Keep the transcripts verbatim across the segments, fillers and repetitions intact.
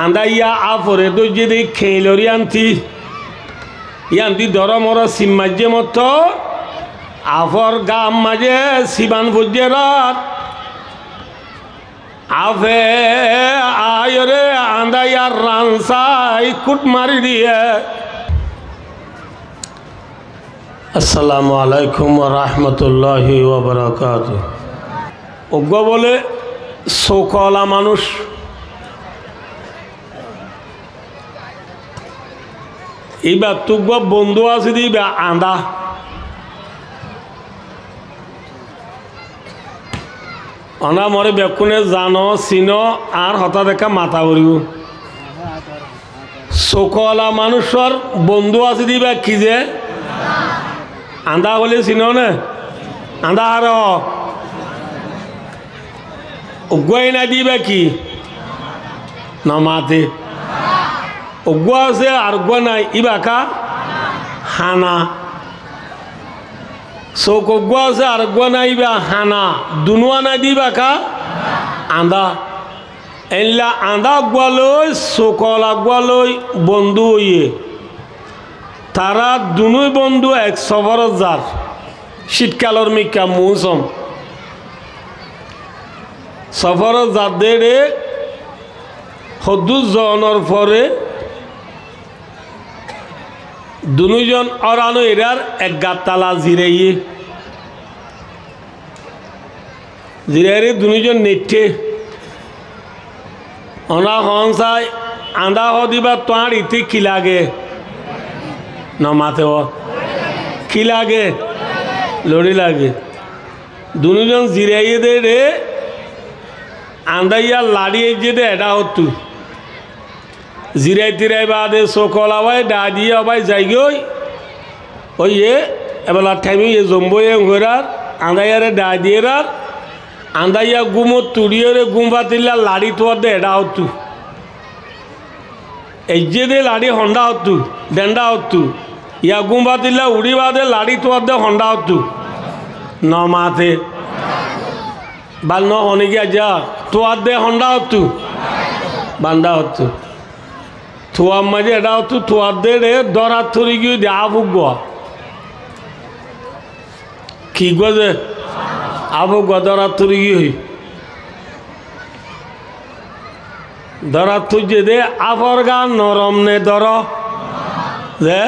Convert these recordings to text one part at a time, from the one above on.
Añdáiya áfore dóijje dé keñilorí ánti. Yíanti doró moró sim maijjé mottór. Áfor gaar maijé siban foijjé rát. Áfe aiyóre añdáiyar ran sai kút mari diyé. Assalamu alaikum wa rahmatullahi wa barakatuhu. Uggúa bóle suk ola manúic. Íbattú uggúa bondú asé dé íba añdá. Onorá moré bekkúne zano, sino, añár hotá dekká mata foribó. Suk ola manúicor bondú asé dé íba ki ze? Añdá hoilé sino né? Añdá háré hoó? Uggúa nai dé íba ki? Nomate. Uggúa asé ar uggúa nai, íba ká? Hana. Suk uggúa asé ar uggúa nai, íba hana. Dunúa nai dé íba ká? Añdá. Eilla añdá uggúa loi, suk ola uggúa loi bondú óiye. Tará dunúi bondú ek sofórot zar. Cítkalor mikká mousom. Sofórot zadde éçe hoddúr zonor fore dunúizon óran ói erár ek gattala ziraiyé. Ziraiyóre dunúizon neiththé. Onorá hoón sai, añdá hoó dé íba tuáñr itte ki lage? Nomate hoó. Ki lage? Loçí lage. Dunúizon ziraiyé dé éçe, añdáiya laçí aijjé dé eçá hottú. Zirai tirai baade suk ola bái dhaa diyé, ó bái zaigói. Óiye, ebela thaim óiye, zombói en hoirár, añdáiyaré dhaa diyérár, añdáiya gúmot tuçíyoré gúm fatilla laçí tuáñr dé eçá hottú. Eijjé dé laçí hondhá hottú, dhendhá hottú. Yá gúm fatilla uçí baade laçí tuáñr dé hondhá hottú. Nomate. Bal no honé ki aijja? Tuáñr dé hondhá hottú? Bandhá hottú. Tuáñr maze eçá hottú, tuáñr dé éçe dórat fori giyói dé áf uggúa. Ki uggúa ze? Áf uggúa dórat fori giyói. Dórat foijjé dé áfor gaa norom ne doró? Ze?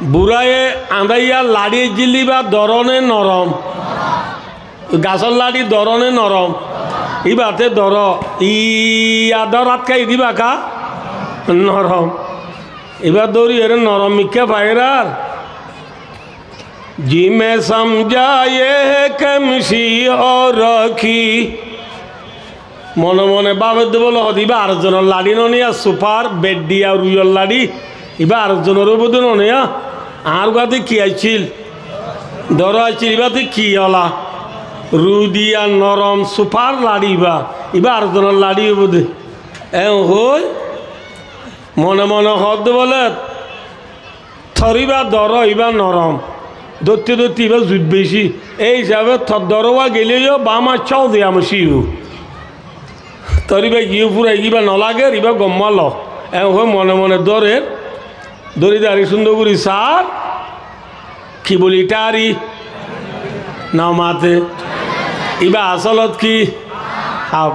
Buráye añdáiya laçí aijjíl íba doró ne norom? Gasór laçí doró né norom? Íbaté doró. Iya dórat ká, íba ká? Norom. Íba dóri eré norom mikká faiyérár. جی میں سمجھا یہ ہے کمشی عوروں کی. Mone mone báfedde bóle, hoóde ibá ar zonor laçí noó né, yá sufár, beddhiya, ruiyór laçí. Ibá ar zonor óibo de noó né, yá. Añár uggúa de ki accíl? Doró accíl, ibá de ki ola? Rudiya, norom, sufár laçí ibá. Ibá ar zonor laçí óibo de. Eén hoói mone mone hoódde bóle, tor ibá doró, ibá norom. Dóitte dóitte ibá zut beci. Éi hísafe tor doró wá gelé yó baáma accá de amocíyó. Tor ibá giyó fúrai giyé, ibá no lager, ibá gom molo. Eén hoói mone mone dórer. Dóri dóri cúndor gorí saár. Ki boli, thári? No mate. Ibá asólot ki? Háf.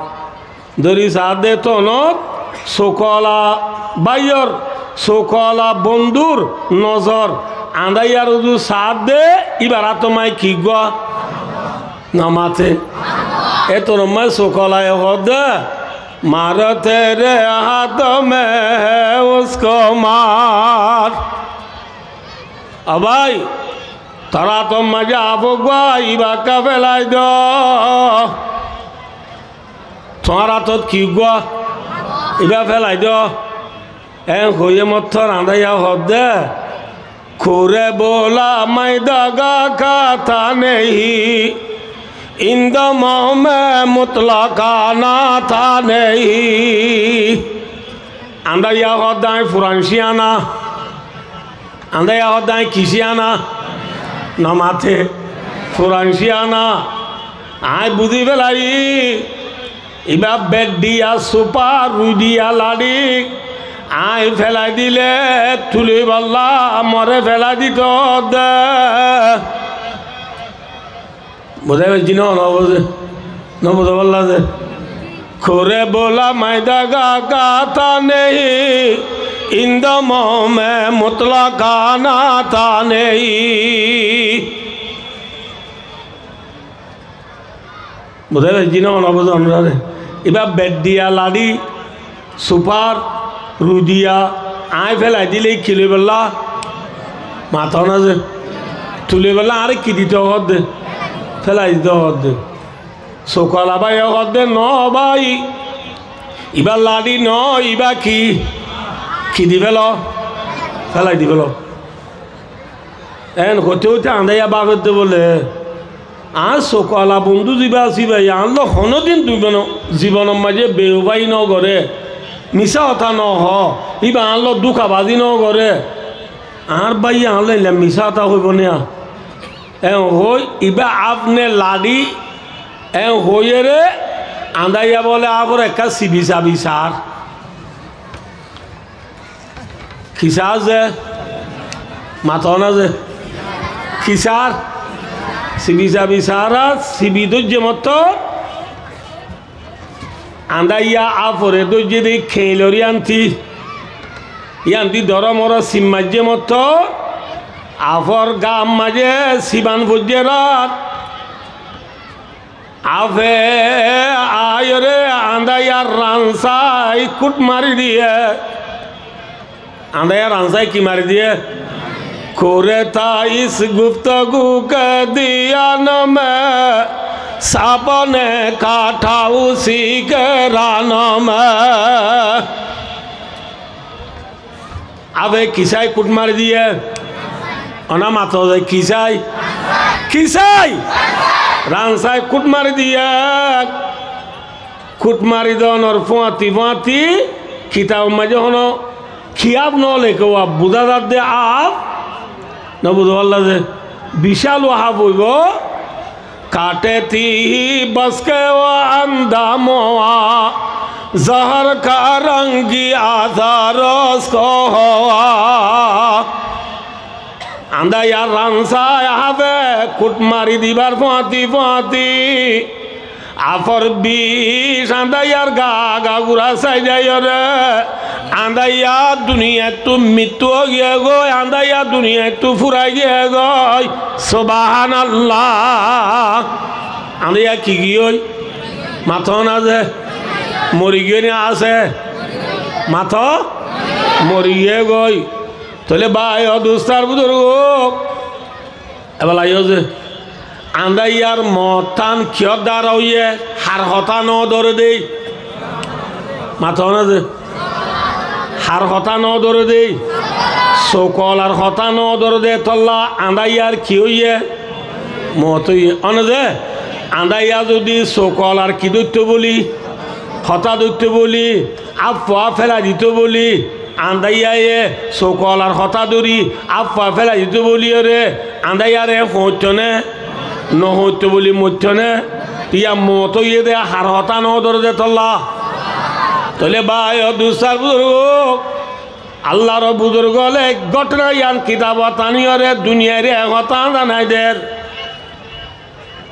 Dóri saádde tonót suk ola báiyor, suk ola bondúr nozor añdáiyar uzu saádde, íbar átor maze ki uggúa? No mate. Étunor maze suk olaye hoódde, مار تیرے ہاتھ میں ہے اس کو مار. Ó bái, tor átor maze áf uggúa, íba ekká félai do. Tuáñr átot ki uggúa? Ibá félai do. Eén hoiyé mottór añdáiya hoódde, کورِ بولامدگاں کا تھا نہیں، ان دموں میں مطلقانہ تھا نہیں. Añdáiya hoódde aññí furan cíyana. Añdáiya hoódde aññí ki cíyana? No mate. Furan cíyana. Aññí buzí félaiyí. Ibá beddiya supa ruidiya laçi, aññí felai dile tulibálla more felai dito de. Buzá faijjí né? Nobuzé? Nobuzá bálla de. کوره بولا میدان کا کھاتا نہیں، ان دموں میں مطلقاً آتا نہیں. Buzá faijjí né? Nobuzé onorá re? Ibá beddiya laçi, supar, ruidiya, aññí felai dile ki loibálla? Mató na ze. Tulibálla añáre ki dito hoódde? Felai dito hoódde. Sokala báiye hoódde, no bái, ibá laçi no, ibá ki? Ki di felo? Felai di felo. Eén hoite hoite añdáiya báfedde bóle, añár sokala bondú zibá asé ibáye añálla honódin zibonor, zibonor maze bewafái nogoré, misá hotá nohó, ibá añálla dúkabazi nogoré. Añár báiye añálla eilla misá hotá hoibó né? Eén hoi, ibá áf né laçi, eén hoiyére añdáiya bóle áfor ekká sibi sabi saár. Ki saár ze? Mató na ze. Ki saár? Sibi sabi saár, sibi dóijje mottor. Añdáiya áfore dóijje de keñlor yíanti. Yíanti dóro moro sib maijjé mottor. Áfor gaar maze siban foijjé rat. Áfe aiyóre añdáiyar ransái kút mari diyé. Añdáiyar ransái ki mari diyé? کوره تھا اس گفتگو کے دیان میں، سانپ نے کاٹا اسی کے ران میں. Áfe kisái kút mari diyé? Onorá mató de, kisái? Kisái? Ransái kút mari diyé. Kút mari donor fúañti fúañti kitabor maze honó ki áf no leké, uá buzá zadde áf. Nobuzó bálla ze. Bicál uá áf óibo. کاٹے تھی بس کے وہ اندام ہوا، زہر کا رنگ آثار اس کو ہوا. Añdáiyar ransái áfe kút mari dibar fúañti fúañti áfor bic añdáiyar gaa gaa gura sai zaiyóre. Añdáiya duniyaittú mittú ói giyé goi, añdáiya duniyaittú furai giyé goi. Subhánallah. Añdáiya ki giyói? Mató na ze. Mori giyói né asé? Mató? Mori giyé goi. Tóile bái o dustó ar buzurgó, ebela yó ze, añdáiyar mottán kiyór dára óiye? Har hotá no dóre dé. Mató na ze. Har hotá no dóre dé. Sokolar hotá no dóre dé tolla añdáiyar ki óiye? Mot óiye. One ze, añdáiya zodi sokolar ki dóitto bóli, hotá dóitto bóli, áfua félai dito bóli, añdáiyaye sokolar hotá dóri, áfua félai dito bóliyóre, añdáiyare hoóitto né? No hoóitto bóli moitto né? Yían mot óiye dé, har hotá no dóre dé tolla. Tóile bái o dustó ar buzurgó, Allar buzurg ókkole góthona yían kitabot aniyóre duniyaire ek hotá zanai der.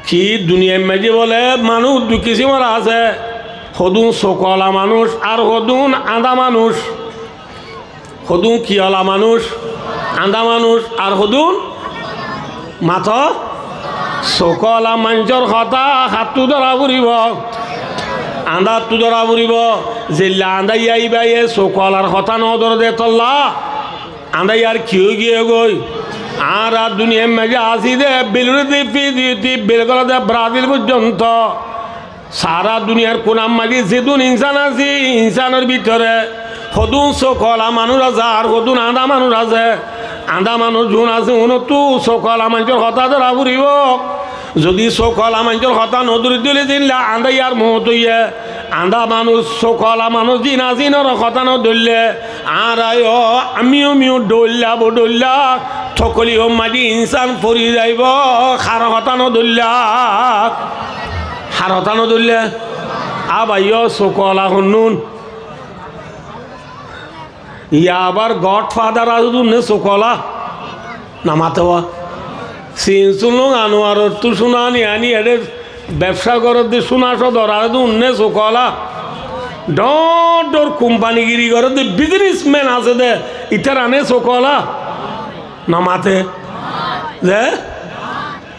Ki duniyair maze bóle manúc dui kisimor asé, hodún sokola manúc ar hodún añdá manúc. Hodún ki ola manúc? Añdá manúc. Ar hodún? Mató. Sokola manúcor hotá hattú dóra foribó? Añdáttú dóra foribó. Zeilla añdáiya íbaye sokolar hotá no dóre dé tolla. Añdáiyar ki ói giyé goi? Añára duniyair maze así dé, Beloré dé Fiji, Belgoré dé Brazil foijjonto, sara duniyair kunat maze zedún insán asé, insánor bútore hodún sokola manúc asé ar hodún añdá manúc asé. Añdá manúc zun asé, unottú sokola manúcor hotá dóra foribó. Zodi sokola manúcor hotá no dóri dóile zeilla añdáiyar moot óiye, añdá manúc, sokola manúc zin asé, inor hotá no dóille, añára yó, ami yó, ami yó dhoilla bodhoilla tokoli yó maze insán fori zaibo, har hotá no dóilla. Har hotá no dóille. Á báiyo, suk ola honnún? Yá abar godfather asé dé unné suk ola? Nomaté wa. Sinsulung Anuarottú cúna aní aní eçé bebsá gorédde cúna sodor asé dé unné suk ola? Dhoóñr dhoóñr kumpanigiri gorédde biznesmen asé dé, ítarané suk ola? Nomaté. Ze?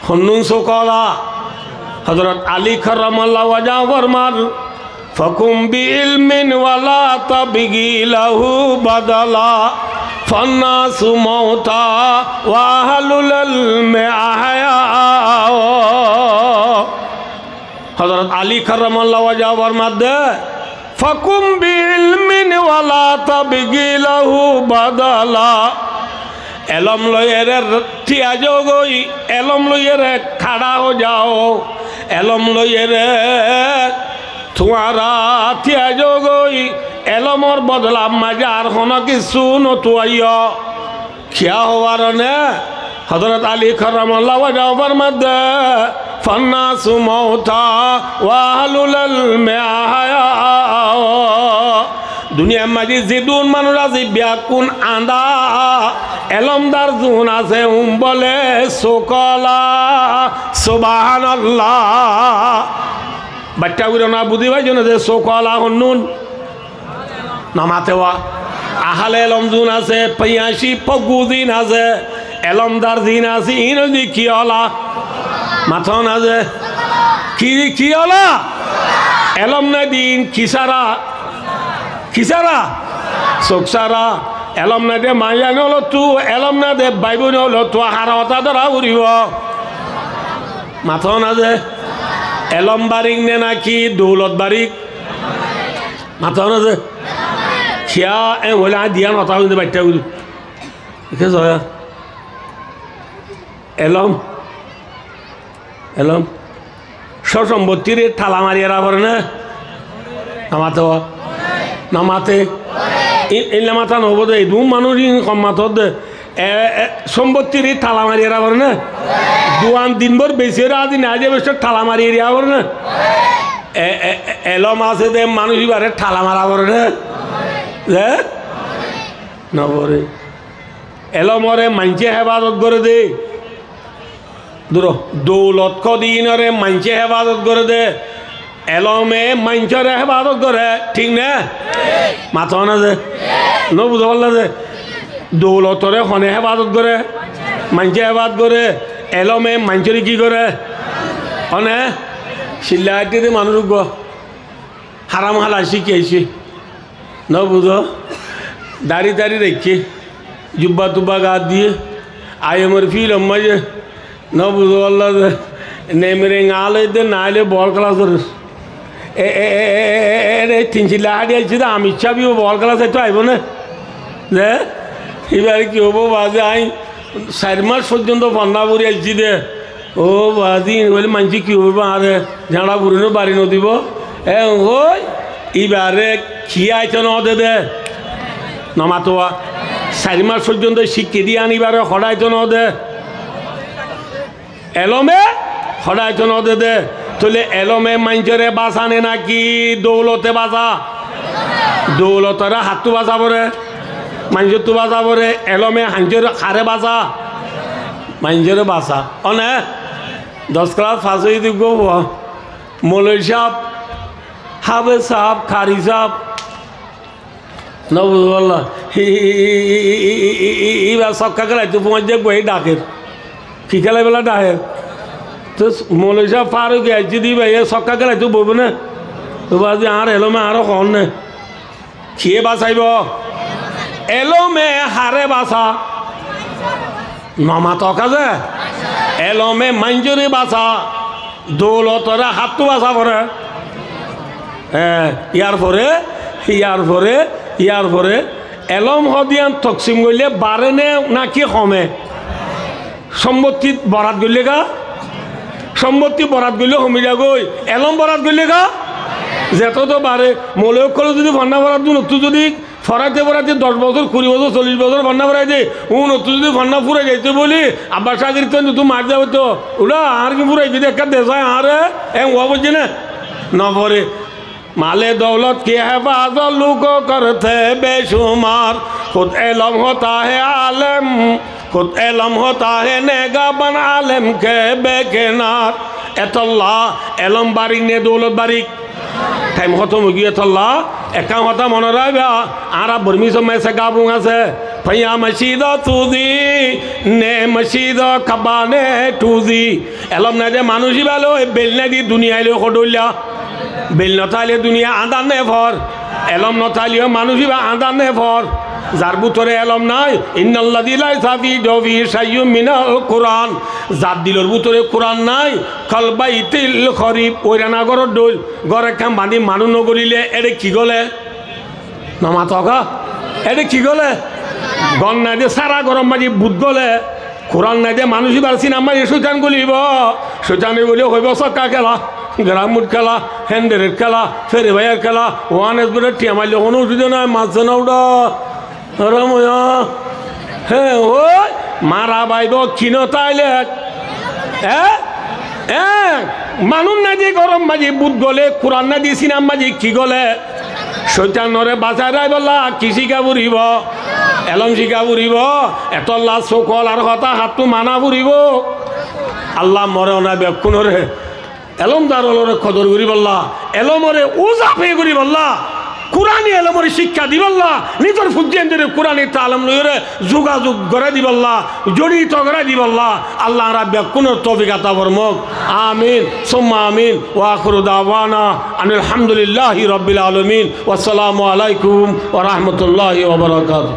Honnún suk ola? Hozorot Ali karramallahu wajhahu formar, "Fakum bi ilmin wa la tabgi lahu badala, fannasu mauta wa ahlul ilmi ahya." Hozorot Ali karramallahu wajhahu formadde, "Fakum bi ilmin wa la tabgi lahu badala." Elóm loiyére tíya zogói, elóm loiyére khaçá ói zao, elóm loiyére tuáñra tíya zogói, elómor bodola mazé ar honó kissú notuwaiyó. Kiyá hoór né? Hozorot Ali karramallahu wajhahu formadde, "Fannasu mauta wa ahlul ilmi ahya." Duniyar mazé zedún manúic asé, beggún andá, elómdar zun asé, um bóle suk ola. Subhanallah. Baiththá uire na buzí faijjó né ze suk ola honnún? Nomaté wa. Ahale elóm zun asé, fiyáñci foggu zin asé, elómdar zin asé, iín óilde ki ola? Mató na ze? Ki, ki ola? Elóm nai de iín ki sára? Ki sára? Suk sára. Elóm nai de maiyafuain ókkolottu, elóm nai de báiboin ókkolottu, hara hotá dóra foribó? Mató na ze? Elóm barik né náki doulot barik? Mató na ze? Kiyá, e, hoilé aññí diyan hotá hoiyum de baiththá uire. Ike soya. Elóm, elóm. Só sombottíre tala mari era fore né? Nomaté wa. Nomaté. Í-, ílla matá noóibo de, edún manúic ín hom matódde. E, e, sombottíre tala mari era fore né? Duan din bór besi óre adi nai de besi tala mari era fore né? E, e, e, elóm asé de manúic íbare tala mara fore né? Ze? Nofore. Elómore maincé hefazot goré de. Duro, doulot hodde iínoré maincé hefazot goré de. Elóme maincóre hefazot goré, thík né? Mató na ze? Nobuzó fálla ze? Doulotoré hone hefazot goré? Maincé hefazot goré. Elóme maincóre ki goré? Hone? Cilla aiccé de manúic uggúa. Háram halal cíkki aiccé. Nobuzó? Dari tari raikké, jubba tubba gaat diyé, aiyomor fílor maijé. Nobuzó fálla ze? Nemere ŋaá loiyé de, naáile boór kelas gorér. E, e, e, e, e, e, e, tin cilla háçi aiccé de, Amit Cáh bíyo boór kelas aitó aibó né? Ze? Íbare ki óibo baáze, aññí sair mac foijjonto fonná fori aiccí de. Ó baáze, iín hoilé maincé ki hoibó añáre? Zañça furinó bari nodibó? Eén hoi, íbare ki aitó node de? Nomato wa. Sair mac foijjonto cíkki di aññí íbare hoçé aitó node? Elóme hoçé aitó node de. Tóile elóme maincóre basa né náki doulote basa? Doulotoré hattú basa foré? Maincóttu basa foré. Elóme maincóre haré basa? Maincóre basa. One? Doc kelas fas óiye de uggúa fua. Moloi sáb, háfes sáb, kari sáb. Nobuzó fálla. Hí, hí, hí, íba sokká kélaitó fuañijja uggúa, hé dhaker. Ki kélaibólla dhaker? Tóu moloi sáb fár ói giyé, aijjó de íba, hé sokká kélaitó boibó né? Tóu baáze añár elóme añáre hoón né. Kiyé basaibó? Elóme haré basa? Nomato hoó ze? Elóme maincóre basa, doulotoré hattú basa foré. E, yar fore, yar fore, yar fore, elóm hodde yián toksim goillé baré né náki home? Sombottí borat goillé ga? Sombottí borat goillé homi zagói, elóm borat goillé ga? Zetóto baré, moloi ókkole zodi fonná forat dé, unottú zodi foraite foraite doc bosór, kuri bosór, sollic bosór fonná forai de, unottú zodi fonná furai zaito bóli, Abbas Cagir tán zodi mari zai foitto, ula añár ki furai giyé de, ekká de sai añáre, en uwa foijjé né? Noforé. مال دولت کی حفاظت لوگوں کرتے بے شمار۔ خود علم ہوتا ہے عالم، خود علم ہوتا ہے نگہبان عالم کے بے کنار۔ Etolla elóm barik né doulot barik? Thaim hótom óigiyé etolla. Ekkán hotá mone raikba, añára Bormís or maze gabung asé, paiya masjid o tuzi, ne masjid o kabane tuzi. Elóm nai de manúic íba loi, beil nai de duniyai loi hodhoilla. Beil no táile duniya añdár né for? Elóm no táile manúic íba añdár né for? Zar bútore elóm nai, إن الذي ليس في جوفه شيء من القرآن, zar dilor bútore Kuran nai, كالبيت الخريب, óirana góror dhoil. Gór ekkán bañdí manúic no goríle, éçe ki gole? No mato ká? Éçe ki gole? Gór nai de sára góror maze bút gole. Kuran nai de manúic íbar sinar maze cóitan gulibo. Cóitane guli hoibo sokka kéla, gramut kéla, hénderit kéla, feri baiyar kéla. Uán es gure thiya maille hono usubida nai, mazze na uçá. Aram óiya. Hé, ói, mara baibo ki no táile? Hé? Hé? Manúic nai de góror maze bút gole, Kuran nai de sinar maze ki gole? Cóitanore basai raibálla ki cíka foribo? Elóm cíka foribo. Etolla suk olar hotá háttú mana foribo. Allah more onai bekkúnore elómdar ólore kodor goríballa, elómore uzafe goríballa, Kurani elómore cíkka diballa, nizor fuaindóre Kurani taalim loiyóre zugazug gorái diballa, zorito gorái diballa, Allah añára bekkúnore toufik ata formok. Amin, summa amin. Wa akhiru dawana anil hamdulillahi rabbil alamin. Wassalamu alaikum wa rahmatullahi wa barakatuhu.